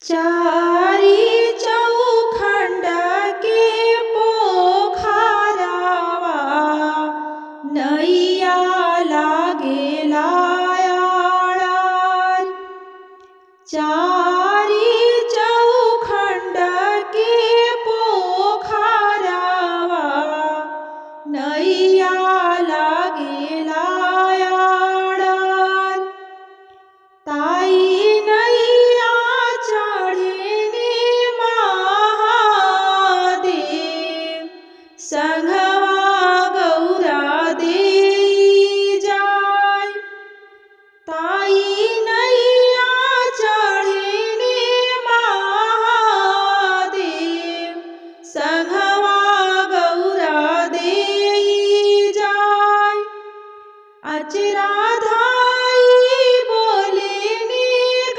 चारी चौखंड के पोखरावा नैया लागेला आड़ार। चारी चौखंड के पोखरावा नैया लागेला आड़ार। ताई नैया चढ़ने महादेव संघवा गौरा देई जाय। ताई नैया चढ़ने महादेव संघवा गौरा देई जाय। अचरा धाई बोलने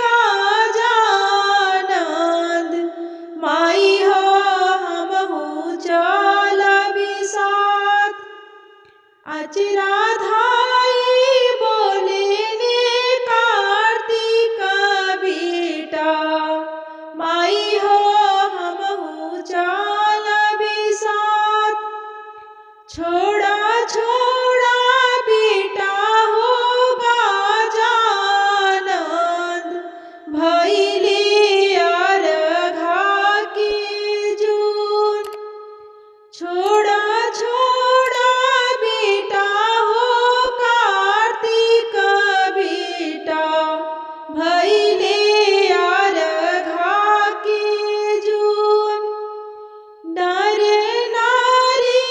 गजानंद माई हो हमहु चलबि साथ। अचरा धाई बोलने कार्तिक बेटा माई हो हमहु चलबि साथ। छोड़ा छोड़ा बेटा हो गजानंद भइले अरघा के जून। छोड़ा छोड़ा बेटा हो कार्तिक बेटा भइले अरघा के जून। नर नारी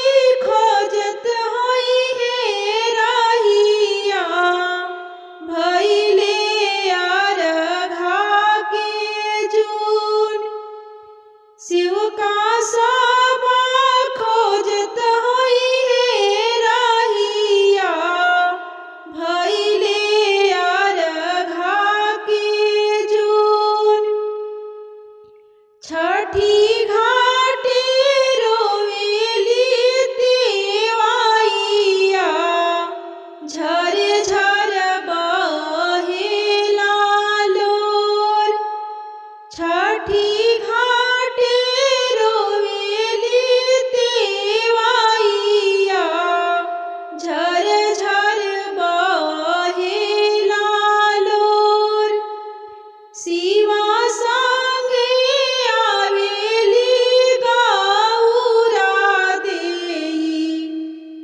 खोजत होई हे रहिया भइले अरघा के जून। शिव का सबा खोजत होई हे रहिया भइले अरघा के जून। छठी घाटे रोवेली देवाइया झर झर बहेला लोर। छठी घाटे रोवेली देवाइया झर झर बहेला लोर। शिवा संगे आवेली गौरा देई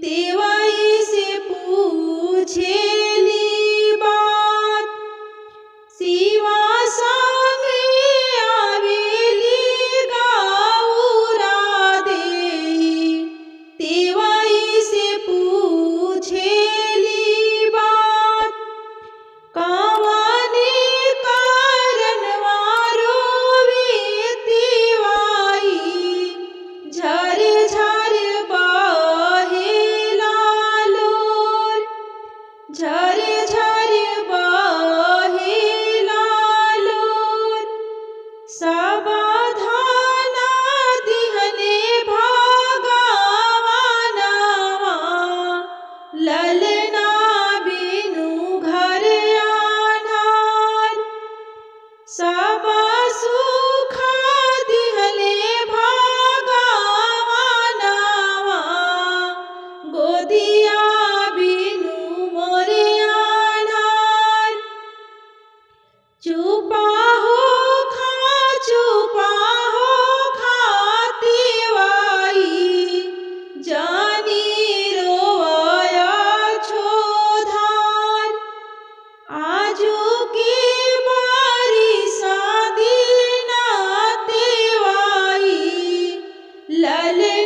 तेवई से पूछेली बात। शिवा संगे आवेली गौरा देई तेवई से पूछेली बात। कवने कारणवा रोवे तिवाई झर झर बहेला लोर। झर झर बहेला लोर। सबा धाना दिहने भगवानवा ललना बिनु घर आनार। सबा सुखा दिहले भगवानवा गोदिया बिनु मोरे आनार। चुपा हो खा चुपा हो खाती why जानी रोवाया छोधार। आजू की बारिशा दीना तेवाई ललना